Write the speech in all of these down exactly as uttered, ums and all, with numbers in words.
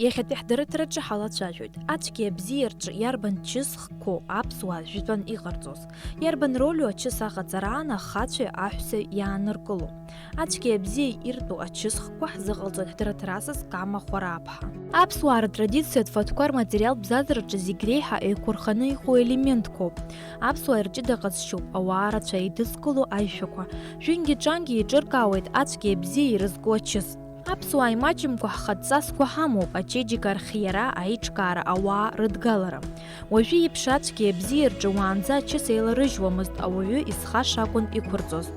Иахьатәи ҳдырыҭраҿы ҳалацәажәоит, ацәгьеи абзиеи рҿы иарбан чысхқәоу аԥсуаа жәытәан иҟарҵоз, иарбан ролиу ачыс аҟаҵараан ахацәеи аҳәсеи иааныркыло. Ацәгьеи абзиеи иртәу ачысхқәа ҳзыҟалҵоит ҳдырыҭра асас Кама Хәарааԥҳа. Аԥсуаа ртрадициатә фатәқәа рматериалтә бзазараҿы зегь реиҳа еиқәырханы иҟоу елементқәоуп. Аԥсуаа ирҷыда ҟазшьоуп ауаа рацәа еидызкыло аишәақәа. Жәынгьы-ҿангьы еиҿыркаауеит ацәгьеи абзиеи ирызку ачыс. Аԥсуаа имаҷымкәа ҳхатә ҵасқәа ҳамоуп, ачеиџьыка архиара, аиҿкаара, ауаа рыдгалара. Уажәы еиԥш ацәгьеи абзиеи рҿы уаанӡа ачыс еиларыжьуамызт, ауаҩы изхаша акәын иқәырҵоз.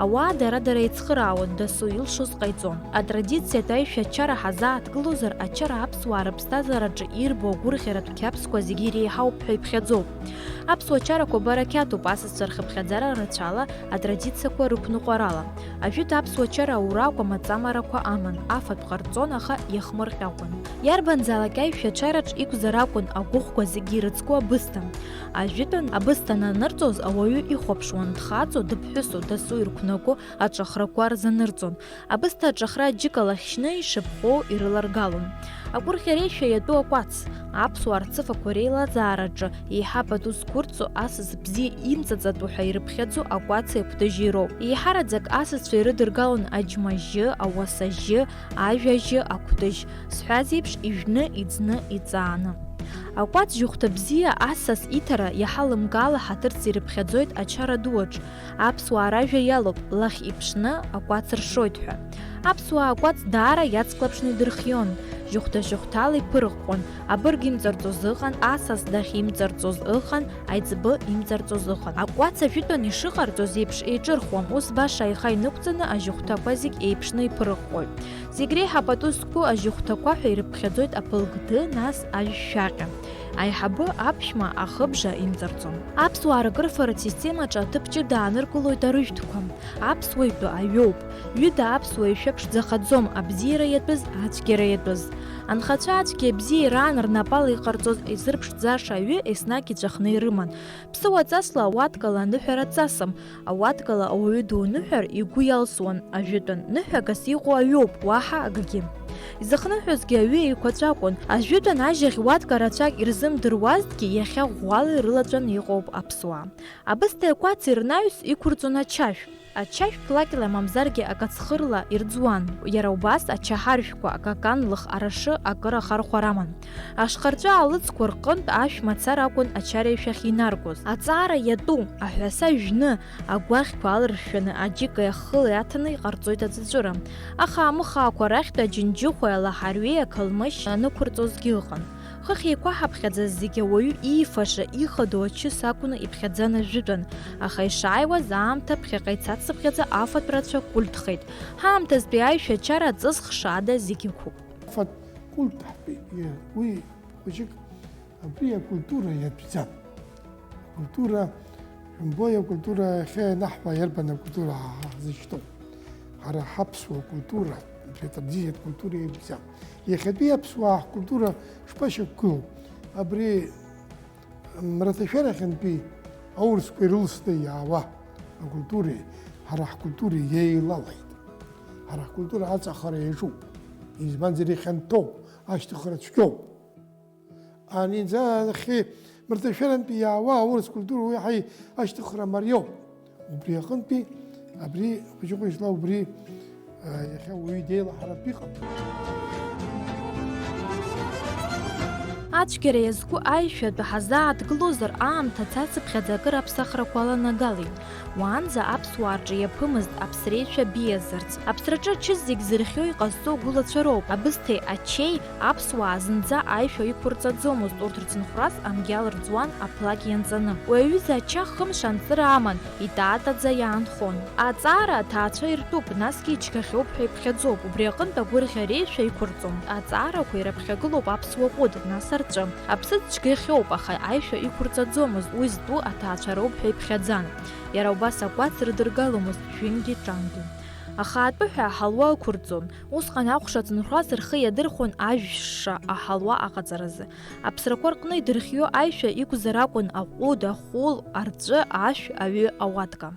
Ауаа дара-дара еицхыраауан, дасу илшоз ҟаиҵон. Атрадициатә аишәа ачара ҳазааҭгылозар, ачара аԥсуаа рыԥсҭазаараҿы ирбо агәырӷьаратә қьабзқәа зегьы иреиҳауп ҳәа иԥхьаӡоуп. Аԥсуа чарақәа барақьаҭуп асасцәа рхыԥхьаӡара рацәала, атрадициақәа рықәныҟәарала. Ажәытә аԥсуа чара аурақәа маҵамарақәа аман, афатә ҟарҵон, аха иахмырҟьакәан. Иарбанзаалак аишәа чараҿ иқәзар акәын агәыхәқәа зегьы ирыцку абысҭа. Ажәытәан абысҭа ананырҵоз ауаҩы ихәаԥшуан, дхаҵоу, дыԥҳәысу, дасу ирқәнаго аҿахрақәа рзанырҵон. Абысҭа аҿахра аџьыкала хьшьны ишыԥхоу ирыларгалон. Агәырӷьареишәа иатәу акәац, аԥсуаа рцыфақәа реилазаараҿы еиҳа пату зқәырҵо асас бзиа имҵаҵатәу ҳәа ирыԥхьаӡо акәаци акәтыжьи роуп. Еиҳараӡак асасцәа ирыдыргалон аџьмажьы, ауасажьы, ажәажьы, акәтыжь, сҳәаз еиԥш, ижәны, иӡны, иҵааны. Акәац жьыхәҭа бзиа асас иҭара иаҳа лымгала ҳаҭырс ирыԥхьаӡоит ачара ду аҿ. Аԥсуаа ражәа иалоуп, лахь иԥшны акәац ршоит ҳәа. Аԥсуаа акәац даара иацклаԥшны идырхион, жьыхәҭа-жьыхәҭала иԥырҟҟон, абырг имҵарҵоз ыҟан, асас дахьимҵарҵоз ыҟан, аиҵбы имҵарҵоз ыҟан. Акәац ажәытәан ишыҟарҵоз еиԥш еиҿырхуам, ус баша аиха инықәҵаны ажьыхәҭақәа зегь еиԥшны иԥырҟҟоит. Зегь реиҳа пату зқәу ажьыхәҭақәа ҳәа ирыԥхьаӡоит аԥылгды, нас ажәшәаҟьа. Аиҳабы аԥшәма ахыбжа имҵарҵон. Аԥсуаа ракрыфаратә системаҿы аҭыԥ ҷыда ааныркылоит арыжәтәқәа. Аԥсуа итәы аҩоуп. Ҩыда аԥсуа ишәаԥшӡахаӡом, абзиара иатәыз, ацәгьара иатәыз. Анхацәа ацәгьеи абзиеи раан рнапала иҟарҵоз изырԥшӡаша аҩы еснагь иҵәахны ирыман. Ԥсыуаҵасла ауаткала аныҳәара ҵасым, ауаткала ауаҩы дуныҳәар игәы иалсуан, ажәытәан, ныҳәагас иҟоу аҩоуп, уаҳа акгьы. Изыхныҳәозгьы аҩы еиқәаҵәа акәын, ажәытәан ажьаӷь уатка рацәак ирзымдыруазҭгьы иахьа ӷәӷәала ирылаҵәаны иҟоуп аԥсуаа. Абысҭа акәац ирнаҩс иқәырҵон ачашә. Ачашә плакьла мамзаргьы акацхырла ирӡуан, иара убас ачаҳаршәқәа, акаканлых арашы акыр ахархәар аман. Ашхарҵәы аалыҵқәа рҟынтә ашә мацара акәын ачареишәахь инаргоз. Аҵаара иатәу, аҳәаса жәны, агәаӷьқәа алыршәшәаны аџьыка ахыла иаҭаны иҟарҵоит аҵәыҵәыра. Аха амыхаақәа рахьтә аџьынџьыхәеи алаҳариеи ақалмышь анықәырҵозгьы ыҟан. Хыхь еиқәаҳаԥхьаӡа зегьы ауаҩы иифаша, ихадоу ачыс акәны иԥхьаӡан ажәытәан, аха ишааиуаз аамҭа ԥхьаҟа ицацыԥхьаӡа афатә рацәа культхеит. Ҳаамҭазтәи аишәачара аҵыс хшада зегь ықәуп. Афатә культҳәа, уи хәыҷык абри акультура иатәӡам. Акультура, шәымбои, акультура иахьа ианаҳҳәа, иарбан акультура ҳа-, ҳзышьҭоу? Ҳара ҳаԥсуа культура, ҳтрадициатә культура иатәӡам. Иахьатәи аԥсуаа ҳкультура шԥашьақәгылоу? Абри мраҭашәарахьынтәи аурысқәа ирылсны иаауа акультуреи ҳара ҳкультуреи еилалеит. Ҳара ҳкультура аҵахара иаҿуп, избанзар ихьанҭоуп, ашьҭыхра цәгьоуп. Ани нахьхьи мраҭашәарантәи иаауа аурыс культура уи ҳаи ашьҭыхра мариоуп. Убри аҟынтәи абри хәыҷы-хәыҷла убри, а, иахьа уаҩы деилаҳаратә иҟам. Ацәгьара иазку аишәатә ҳазааҭгылозар, аамҭа цацыԥхьаӡа акыр аԥсахрақәа аланагалеит. Уаанӡа аԥсуаа рҿы иаԥымызт аԥсреишәа биазарц. Аԥсраҿы ачыс зегь зырхио иҟазҵо агәылацәа роуп. Абысҭеи ачеи аԥсуаа зынӡа аишәа иқәырҵаӡомызт, урҭ рцынхәрас амгьал рӡуан аплак ианҵаны. Уи аҩыза ача хымш анҵыра аман, итаатаӡа иаанхон. Аҵаара аҭаацәа иртәуп, насгьы ичгахьоуп ҳәа иԥхьаӡоуп, убри аҟынтә агәырӷьареишәа иқәырҵон. Аҵаарақәа ирыԥхьагылоуп аԥсуа ҟәыд, нас арҵәы. Аԥсыӡ цәгьахьоуп, аха аишәа иқәырҵаӡомызт, уи зтәу аҭаацәа роуп ҳәа иԥхьаӡан. Иара убас акәац рыдыргаломызт жәынгьы-ҿангьы. Ахаатәы ҳәа аҳалуа ықәырҵон. Усҟан аҟәша ацынхәрас рхы иадырхәон ажәшша аҳалуа аҟаҵаразы. Аԥсрақәа рҟны идырхио аишәа иқәзар акәын аҟәыд, ахәыл, арҵәы, ашә, аҩы, ауатка.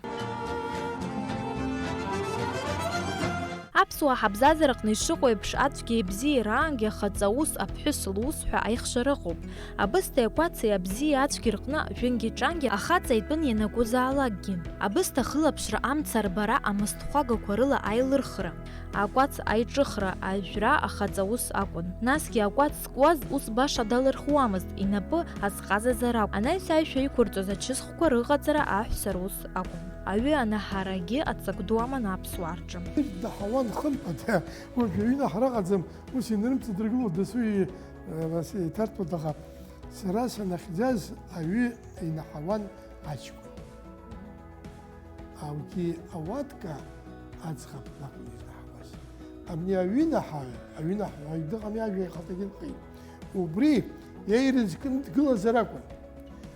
Аԥсуаа ҳабзазараҟны ишыҟоу еиԥш, ацәгьеи абзиеи раангьы ахаҵа аус, аԥҳәыс лус ҳәа аихшара ыҟоуп. Абысҭеи акәаци абзиеи ацәгьеи рҟны жәынгьы-ҿангьы ахаҵа итәын ианакәызаалакгьы. Абысҭа ахылаԥшра, амца арбара, амысҭхәагақәа рыла аилырхра, акәац аиҿыхра, ажәра ахаҵа ус акәын. Насгьы акәац зкуаз ус баша далырхуамызт, инапы азҟазазар акәын. Анаҩс аишәа иқәырҵоз ачысхқәа рыҟаҵара аҳәса рус акәын. Аҩы анаҳарагьы аҵак ду аман аԥсуаа рҿы. Даҳауан хымԥада, уажә аҩы наҳара ыҟаӡам, ус инарымҵадыргыло дасу и-, э, нас иҭарҭәоит, аха сара санахьӡаз аҩы инаҳауан аҷкәын. Аугьы ауатка аӡӷаб лакәын изнаҳауаз. Абни аҩынаҳаҩ, аҩынаҳаҩ дыҟами, ажәа ихаҭагьы нхеит. Убри иеирыӡкны дгылазар акәын.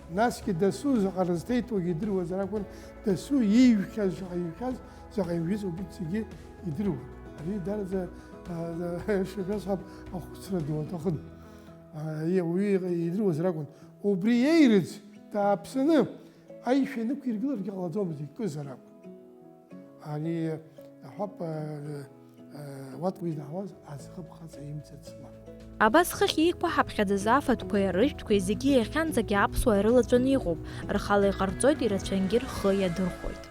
Насгьы дасу заҟа рызҭеиҭәогьы идыруазар акәын, дасу ииҩхьаз, шаҟа ииҩхьаз, заҟа имжәыз убри зегьы идыруан. Ари дараӡа, а, шәасҳәап, ахәыцра ду аҭахын. А, ауаҩы иҟа-, идыруазар акәын. Убри иеирыӡ дааԥсаны аишәа инықәиргыларгьы ҟалаӡомызт, икызар акәын. Ари, аҳәап, а, а, уаткәа изаҳауаз аӡӷаб хаҵа имцац мап. Абас хыхь еиқәаҳаԥхьаӡаз афатәқәеи арыжәтәқәеи зегьы иахьанӡагьы аԥсуаа ирылаҵәаны иҟоуп, рхала иҟарҵоит, ирацәангьы рхы иадырхәоит.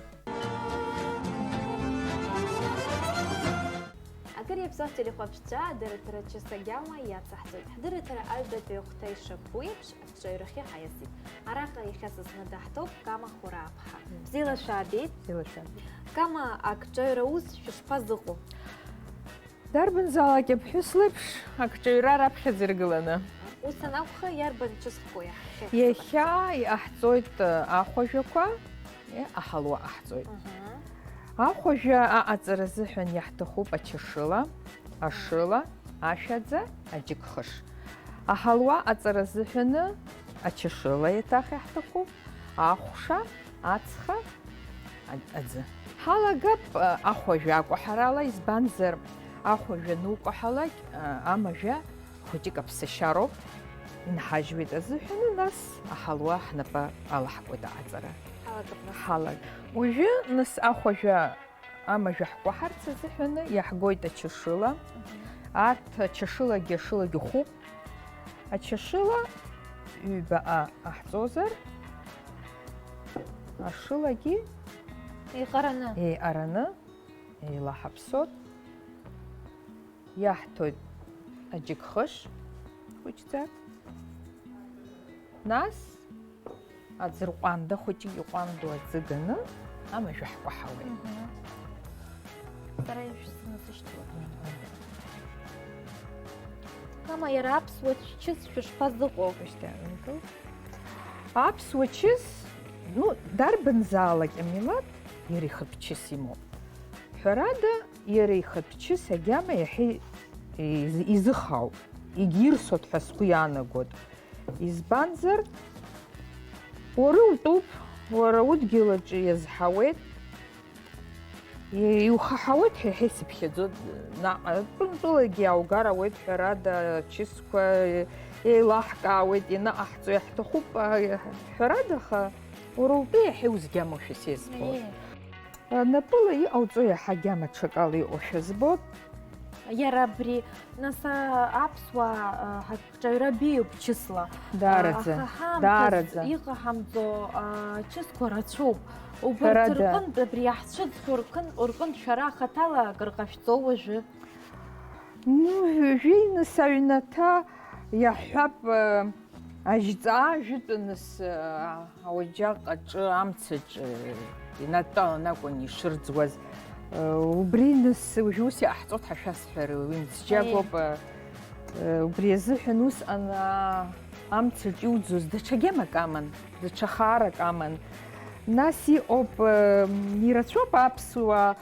Акыр иаԥсоу ҳтелехәаԥшцәа адырраҭара Чыс агьама иацаҳҵоит. Ҳдырраҭара аҩбатәи ахәҭа ишаԥу еиԥш, аҿаҩрахьы ҳаиасит. Араҟа иахьа са зны даҳҭоуп Кама Хәырааԥҳа. Мм. Бзиала шәаабеит. Бзиала шәаабеит. Кама, акҿаҩра ус шәышԥазыҟоу? Дарбанзаалак аԥҳәыс леиԥш, акҿаҩра раԥхьаӡа иргыланы. Ус анакәха, иарбан чысхқәоу иаҳхьеит? Иахьа иҟаҳҵоит, э, ахәажәақәа, э, аҳалуа ҟаҳҵоит. Аҳа. Ахәажәа аҟаҵара азыҳәан иаҳҭахуп ачашыла, ашыла, ашәаӡа, аџьыкхыш. Аҳалуа аҟаҵара азыҳәаны ачашыла еиҭах иаҳҭахуп, ахәша, ацха, а-, аӡы. Ҳалагап, а, ахәажәа акәаҳарала, избанзар, ахәажәа анукәаҳалак, а, амажәа хәыҷык аԥсашьароуп, инҳажьуеит азыҳәаны, нас аҳалуа ҳнапы алаҳкуеит аҟаҵара. Ҳалагап, нас. Ҳалаг-, уажәы, нас, ахәажәа амажәа ҳкәаҳарц азыҳәаны иаҳгоит ачашыла. Мгм. Арҭ ачашылагьы ашылагьы хәуп. Ачашыла ҩбаҟа ҟаҳҵозар, ашылагьы еиҟараны. Еиҟараны еилаҳаԥсоит. Иаҳҭоит аџьыкхыш хәыҷӡак. Нас аӡырҟәанда хәыҷык иҟәандоу аӡы ганы амажәа ҳкәаҳауеит. Мгм. Сара ишәзынасышьҭуа. Кама, иара аԥсуа чыс шәышԥазыҟоу? Ушьҭа, ункыл. Аԥсуа чыс, ну, дарбанзаалак амилаҭ иара ихатә чыс имоуп. Ҳәарада, иара ихатә чыс агьама иаҳа из-, изыхаауп, егьирсуеит ҳәа сгәы иаанагоит. Избанзар, уара утәуп, уара удгьыл аҿы иазҳауеит, и-, иухаҳауеит ҳәа иаҳа исыԥхьаӡоит, наҟ-, Тәымтәылагьы иааугар ауеит, ҳәарада, ачысқәа еилаҳкаауеит, ианыҟаҳҵо иаҳҭахуп, а, ҳәарада, аха уара утәы иаҳа иузгьамоушәа сеизбоит. Напыла иҟауҵо иаҳагьы амаҽакала иҟоушәа збоит. Иара абри, нас, а, аԥсуаа, а, ҳаҿаҩра биуп чысла. Даараӡа, а, аха ҳаамҭазы даараӡа. Иҟаҳамҵо, а, чысқәа рацәоуп. Убарҭ Ҳәарада. Рҟынтә, абри иаҳцәыӡхьоу рҟын-, рҟынтә шәара хаҭала акыр ҟашәҵоу уажәы? Ну, ҩажәеиныс аҩнаҭа иаҳҳәап, а, ажьҵаа жәытәаныс, а, ауаџьаҟ аҿы, амцаҿы инадтәалан акәын ишырӡуаз. Убри нас уажәы ус иҟаҳҵоит ҳәа шәасҳәар, уи мҵӡакәоуп. Аиеи. Убри азыҳәан усҟан, аа, амцаҿ иуӡоз даҽа гьамак аман, даҽа хаарак аман. Нас иҟоуп, ирацәоуп аԥсуаа,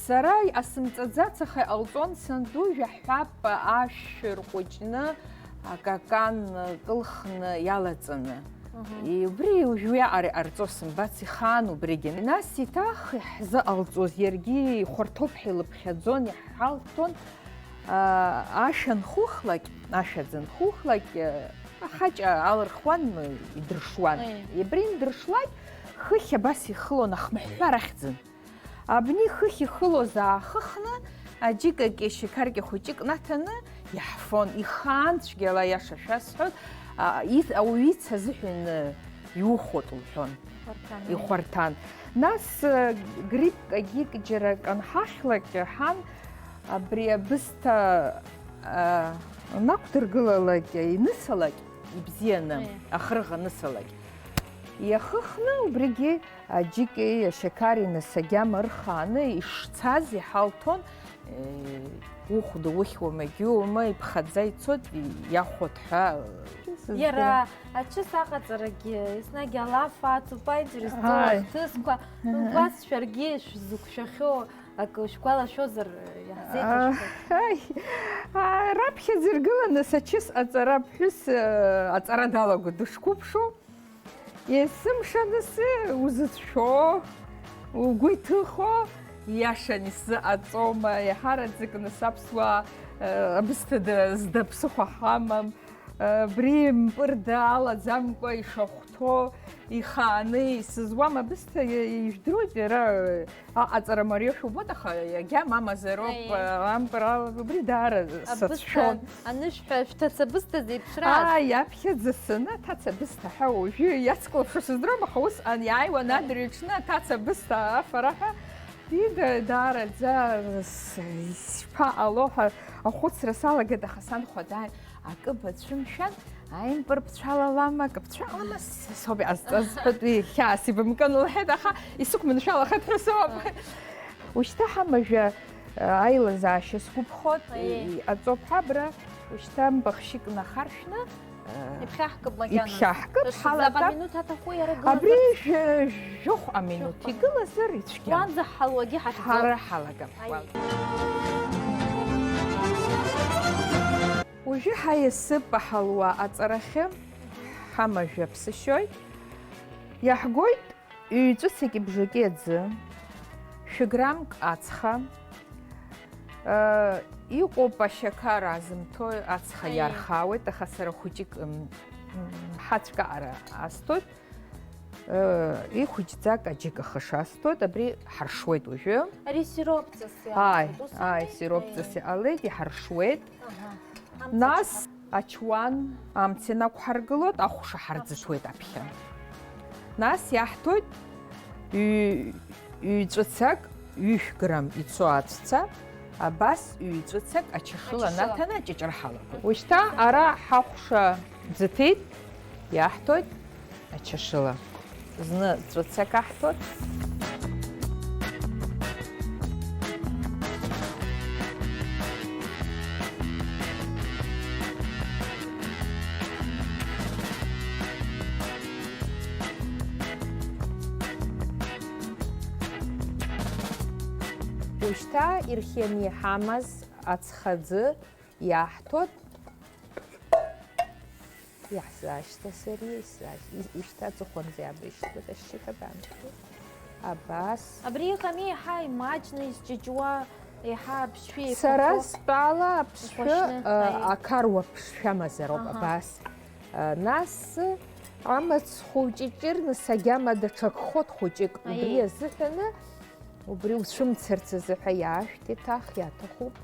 сара иҟасымҵаӡац, аха иҟалҵон санду, жәаҳәап, ашә рҟәыҷны, акакан кылхны иалаҵаны. Мгм. Убри уажәы уиаҟара иҟарҵо сымбац, ихаан убригьы. Нас еиҭах иаҳзыҟалҵоз, иаргьы ихәарҭоуп ҳәа илыԥхьаӡон, иаҳалҭон, аа, ашә анхухлак, ашә аӡы анхухлак, ахаҷа алырхуан, идыршуан. Аиеи. Убри индыршлак, хыхь абас ихылон, ахмыҳәҳәа рахьӡын. Абни хыхь ихылоз аахыхны, аџьыкаки ашьақарки хәыҷык наҭаны иаҳфон, ихаан цәгьала, аиаша шәасҳәоит, а, ит-, ауаҩы иц азыҳәан, э, иухәот лҳәон. Ихәарҭан. Ихәарҭан. Нас, э, гриппкагьы џьара канҳахьлак, ҳан абри абысҭа, э, анақәдыргылалак, инысалак, ибзианы, Аиеи. Ахрыӷ анысалак. Иахыхны убригьы аџьыки ашьақари нас агьама ырхааны ишцаз иҳалҭон, э, ухәда ухьуама, егьиуама, иԥхаӡа ицоит, иахәот ҳәа. Иара аҽыс аҟаҵарагьы еснагь алаф ацуп, аинтерес ду Ааи. Ахҭысқәа, Аҳа. Убас шәаргьы шәзықәшәахьоу акы шәгәалашәозар, иаҳзеиҭашәҳәа. Аҳ, аи, а, раԥхьаӡа иргыланы сачыс аҵара ԥҳәыс, э, аҵара далагоит дышқәыԥшу. Есымша анысы узыцәшәо, угәы иҭыхо, иашан исзыҟаҵома, еиҳараӡак нас аԥсуаа, э, абысҭа да-, зда ԥсыхәа ҳамам, э, абри мпырда алаӡамкәа ишахәҭоу, ихааны исызуам абысҭа, ижәдыруеит иара, э, Аҟаҵара мариоушәа убоит, аха иагьа мамазароуп, Аиеи. Ампыр ала убри даара Абысҭа сацәшәон. Анышәҳәа, шәҭаца бысҭа зеиԥшраз? Ааи, аԥхьаӡа саны аҭаца бысҭа ҳәа уажәы иацклаԥшуа сыздыруам, аха ус ан-, иааиуан Аиеи. Адырҩаҽны аҭаца бысҭа афара ҳәа, ида-, даараӡа с-, ишԥаҟало ҳәа ахәыцра салагеит, аха санхәа дааин, Акы бацәымшәан, аимпыр бцәалалама, акы бцәалама, с-, соуп иҟасҵаз, сҳәоит, уи хьаас ибымкын лҳәеит, аха исықәманшәалахеит ҳәа соуп. Ушьҭа ҳамажәа, э, аилазаашьа сгәаԥхоит, Аиеи. Иҟаҵоуп ҳабра, ушьҭа мбахшьык нахаршәны, э, Иԥхьаҳкып макьана. Иԥхьаҳкып, Заҟа ҳалагап. Минуҭ аҭаху иара Абри гылазар? Жәа-, жәохә аминуҭ Шәохә. Игылазар ицәгьам. Уанӡа ҳалуагьы ҳахьӡом. Ҳара ҳалагап. Аиеи. Уажәы ҳаиасып аҳалуа аҵарахьы, ҳамажәа ԥсышьоит. Иаҳгоит ҩ-ҵәыцак ибжаки аӡы, шәы граммк ацха, э, иҟоуп ашьақар азымҭо ацха Аиеи. Иархаауеит, аха сара хәыҷык, м, м, ҳацәкаара асҭоит. Э, ихәыҷӡак аџьыка хыша астоит, абри ҳаршуеит уажәы. Ари сиропҵас Ааи, иаауеит, ус ааи, ами? Сиропҵас Аиеи. Иҟалеит, иҳаршуеит. Аҳа. Амца Нас ачҳа. Ачуан амца инақәҳаргылоит, ахәша ҳарӡыҭуеит аԥхьа. Нас иаҳҭоит ҩ-, ҩ-ҵәыцак, ҩышә грамм ицо аҵәца, абас ҩ-ҵәыцак ачашыла Ачашыла. Наҭаны аҷыҷра ҳалагоит. Ушьҭа ара ҳахәша ӡыҭит, иаҳҭоит ачашыла. Зны ҵәыцак аҳҭоит. Ушьҭа ирхианы иҳамаз ацхаӡы иаҳҭоит. Иаҳзаашьҭасыри, исзаашь-, ис-, ишьҭа аҵыхәанӡа иаабышьҭуеит ашьшьыҳәа бамҭои. Абас. Абри иҟами, еиҳа имаҷны изҷыҷуа, еиҳа аԥшшәы еиқәыхәхәо. Сара стәала аԥшшәы, Ихәашьны, э, аиеи. Ақаруа ԥшшәамазароуп, Аҳа. Абас. Э, нас амаҵ хәыҷы ҷырны сагьама даҽак хот хәыҷык. Убри Аиеи. Азыҳәаны, убри уцәымцарц азыҳәа иаашәҭ еиҭах, иаҭахуп.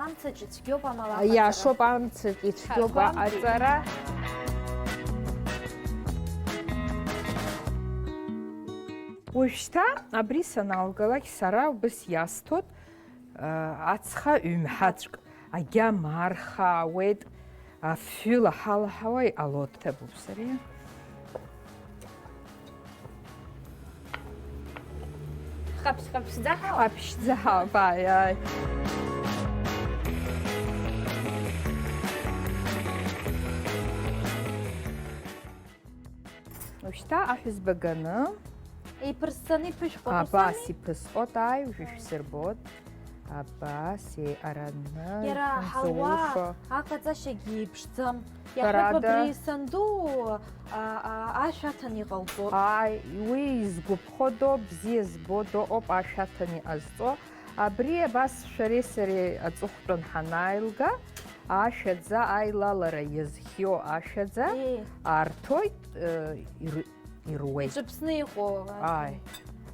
Амцаҿ ицәгьоуп амала аҟаҵара. Иашоуп, амцаҿ ицәгьоуп Ҳаргәамҵит. Аҟаҵара. Уажәшьҭа абри саналгалак сара убыс иасҭоит, ацха ҩмҳаҵәк агьама архаауеит, афҩы лаҳа-лаҳауа иҟалоит, ҭабуп сариа. Хьаԥшь-хьаԥшьӡа ҳауп. Хьаԥшьӡа ҳауп, ааи, ааи. Ушьҭа аҳәызба ганы. Иԥырсцаны иԥышәҟәа Абас ԥысуами? Иԥысҟот, ааи, уажәы шәсырбот. Абас еиҟараны Иара ишәымҵаулшо. Ҳауа аҟаҵашьагьы иеиԥшӡам. Иаҳҳәап, Ҳәарада. Абри санду, а, а, ашә аҭаны иҟалҵо. Ааи, уи изгәаԥхо доуп, бзиа збо доуп ашә аҭаны иҟазҵо. Абри абас шәареи сареи аҵыхәтәан ҳанааилга, ашә аӡа аилалара иазхиоу ашә аӡа Е. Арҭоит, э, ир-, ируеит. Иҿыԥсны иҟоу, Ааи.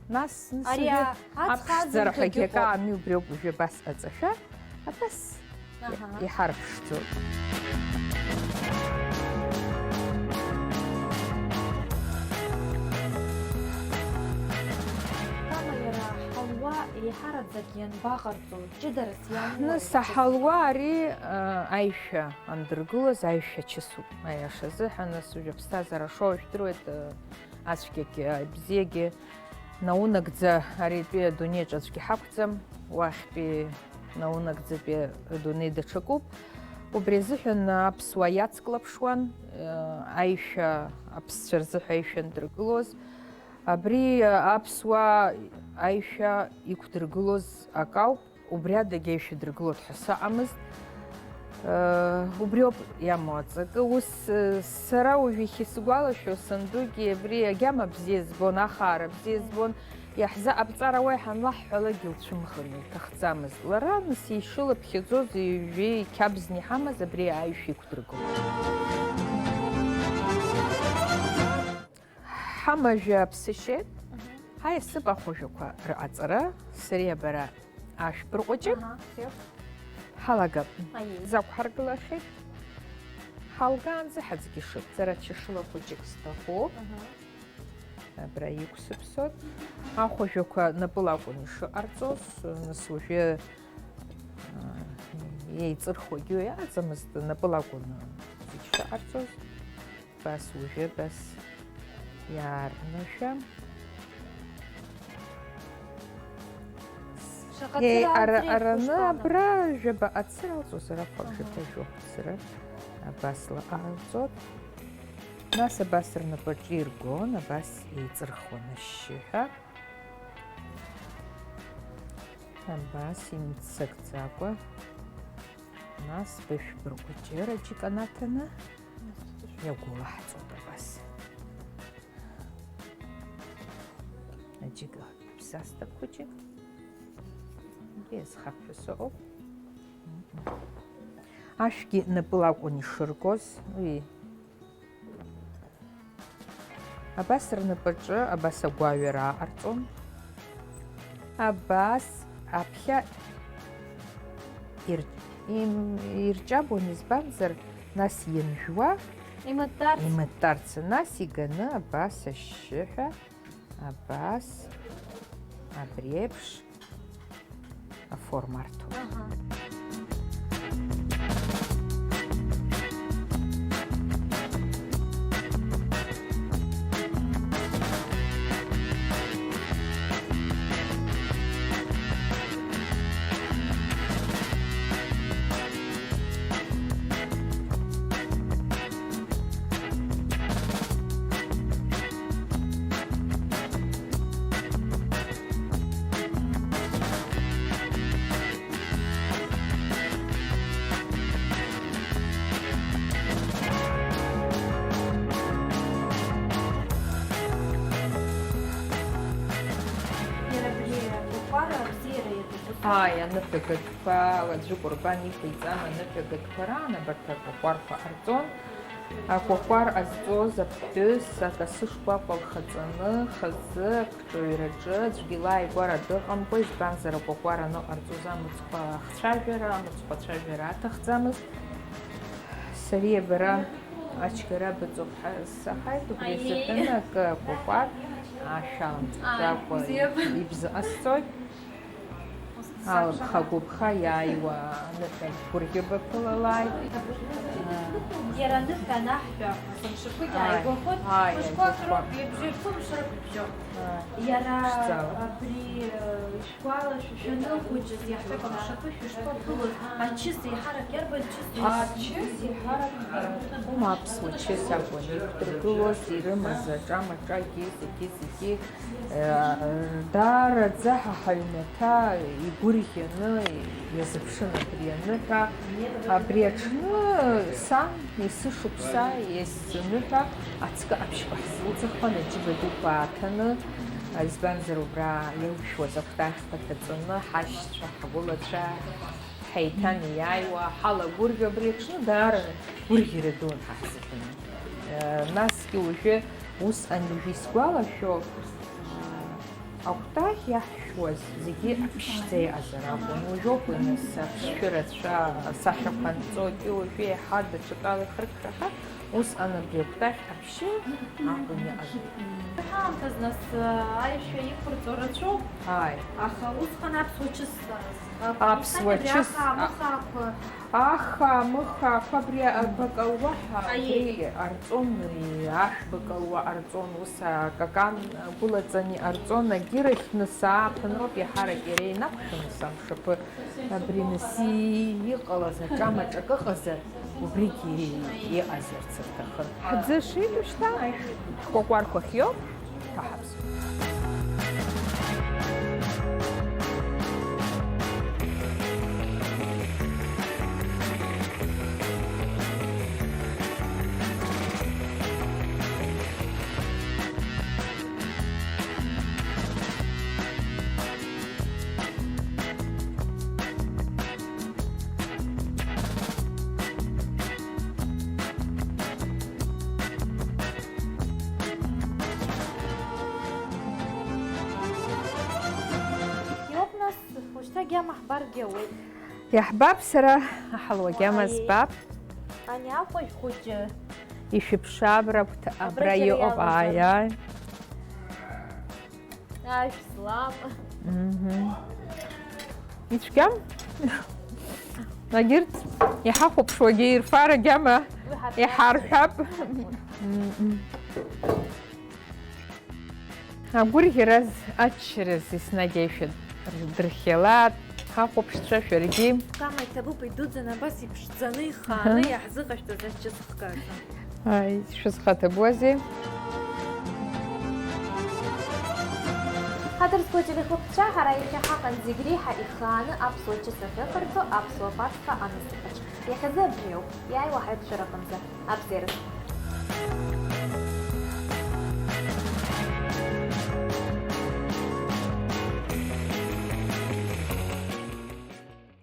Нас, нас Ари уажәы а-, аҵх аԥшӡарахагьы азымҭагьы ыҟоуп. Акаами убри ауп, уажәы абас аҵашәа, абас Аҳа. Иҳарԥшӡоит. Кама иара аҳалуа еиҳараӡак ианбаҟарҵо, ҷыдарас иамоу? Нас аҳалуа ари, а, аишәа андыргылоз, аишәа чысуп, аиашазы, ҳәа нас уажәы аԥсҭазаара шоу жәдыруеит, а, ацәгьагьы, абзиагьы. Наунагӡа аритәи адунеиаҿ аӡәгьы ҳақәӡам, уахьтәи наунагӡатәи адунеи даҽакуп. Убри азыҳәан аԥсуаа иацклаԥшуан, аишәа аԥсцәа рзыҳәа аишәа андыргылоз. Абри аԥсуаа аишәа иқәдыргылоз акауп. Убри адагьы аишәа дыргылоит ҳәа сыҟамызт. Э, убриоуп иамоу аҵакы. Ус, э, сара уажәы ихьысгәалашәо сандугьы абри агьама бзиа збон, ахаара бзиа збон, иаҳзаҟаԥҵар ауеи ҳанлаҳҳәалакгьы лцәымӷын, илҭахӡамызт. Лара, нас, ишылыԥхьаӡоз, ҩажәеи қьабзны иҳамаз абри аишәа иқәдыргылон. Ҳамажәа ԥсышьеит. Мгм. Ҳаиасып ахәажәақәа рҟаҵара, сариа бара ашәбырҟәыҷы. Аҳа, все. Ҳалагап. Аиеи. Закә ҳаргылахьеит. Ҳалгаанӡа ҳаӡгьы шыԥҵара чышла хәыҷык сҭахуп. Мгм. Абра иқәсыԥсоит. Ахәажәақәа напыла акәын ишыҟарҵоз, нас уажәы, а, еиҵырхуагьы уи аҵамызт, напыла акәын зегь шыҟарҵоз. Абас уажәы абас иаарнышәа. Шаҟа Еи, ҵыра ара-, анҵра араны еиқәышәтәон. Абра жәаба ацыра алҵозар акәхап, Аҳа. Жәаба жәохә цыра абасла алҵот. Нас абас рнапаҿы иргон, абас еиҵырхуан ашьшьыҳәа. Абас имццакӡакәа. Нас бышә бырҟәыҷыра џьыка наҭаны иагәылаҳҵоит абас. Аџьыка ԥсасҭак хәыҷык. Убри азхап ҳәа сыҟоуп. Ашәгьы напыла акәын ишыргоз, уи Абас рнапаҿы абас агәаҩара ҟарҵон. Абас аԥхьа ир-, им-, ирҷабуан, избанзар, нас ианжәуа Имыттарц. Имыттарц, нас иганы абас ашьшьыҳәа, абас, абри еиԥш. Аформа арҭоит. Аҳа. Иара абри акәакәара абзиара иаҭахуп. Ааи, аныҳәагатәқәа, аӡәы Ҟәырбан иқәиҵан, аныҳәагатәқәа раан абарҭ акәакәарқәа ҟарҵон. Акәакәар ҟазҵоз аԥҳәыс акасы шкәакәа лхаҵаны, хазы акҿаҩраҿы аӡәгьы лааигәара дыҟамкәа, избанзар, акәакәар аныҟарҵоз амыцхә ахцәажәара, амыцхә ацәажәара аҭахӡамызт. Сариа бара ачгара быҵоуп ҳәа саҳаит, убри Аиеи. Азыҳәан акы акәакәар аашәалымҵӡакәа Ааи, бзиа. Ибзыҟасҵоит. Алыԥха-гәыԥха иааиуа аныҳәа гәырӷьаба ԥылалааит. Иара аныҳәа анаҳҳәа, сымшақәагьы Ааи, ааигәахоит, ааи, мышқәак ааигәахоит. Роуп, ҩабжьа рхәы, мшы рыԥжәо. Ааи, Иара ԥшӡала. Абри, э, ишәгәалашәо, шәанылхәыҷыз иахьак амшаԥы шәышԥаԥылоз? Ачыс еиҳарак иарбан чысу? Ачыс еиҳарак, э, аԥсуа чыс акәын, иқәдыргылоз, ирымаз аҿамаҿагьы, зегьы, зегьы. Даараӡа ҳа ҳаҩнаҭа игәырӷьаны иазыԥшын абри аныҳәа. Абри аҽны сан есышықәса есзаныҳәа ацкы аԥшьба ҳзылӡырхуан, аџьыба дуқәа ааҭаны, избанзар, убра илшәуаз акәтаӷьқәа ҭаҵаны, ҳашьцәа, ҳгәылацәа, ҳаиҭанеиааиуа ҳалагәырӷьо, абри аҽны даара гәырӷьара дуун ҳа ҳзыҳәан. Насгьы уажәы усҟан уажәы исгәалашәо, Акәтаӷь иаҳшәуаз зегьы аԥшьӡа иҟазар акәын. Уажәоуп уи нас аԥсшәа рацәа асахьақәа анҵоугьы, уажәы еиҳа даҽакала ихыркәшахар, усҟан абри акәтаӷь аԥшьы акәын иҟаз. Ҳаамҭаз нас аишәа иқәырҵо рацәоуп. Ааи. Аха усҟан аԥсуа ҽыс Аԥсуа ҽыс, аха, амыхаақәа. Аха, амыхаақәа, абри абакалуа ҳәа, аиеи, абри арҵон, ашә бакалуа арҵон, ус акакан гәылаҵаны арҵон, агьырахь нас ааԥынроуп иаҳарак иара инақәшәон, нас амшаԥы абри нас иҟалаз аҿамаҿ акы ыҟазар, убригьы иҟазарц рҭахын. Ҳӡы шитәу шьҭа ҳкәакәарқәа хиоуп. Ҳәа ҳаԥсуа. Иоуп, нас, ушьҭа агьама ҳбаргьы ауеит. Иаҳбап, сара аҳалуа агьама збап. Ани аҟәажә хәыҷы. Ишәыԥшаабра агәҭа-, абра иҟоуп, ааи, ааи. Ашә злам. Мгм. Ицәгьам? Егьырҭ иҳахәаԥшуагьы ирфар агьама иҳарҳәап. Мгм. Агәырӷьараз, аччараз еснагь аишәа дырхиалааит, ҳахәаԥшцәа шәаргьы. Кама иҭабуп, идуӡӡаны абас иԥшӡаны ихааны, аҳа, иаҳзыҟашәҵаз ачыс хкаҿы. Ааи, шәызхаҭабуазеи? Ҳаҭыр зқәу ателехәаԥшцәа, ҳара иахьа ҳаҟан зегь реиҳа ихааны аԥсуа час ахьыҟарҵо аԥсуа Пасха анасыԥаҿ. Иахьазы абриоуп, иааиуа ҳаиқәшәара аҟынӡа. Абзиараз!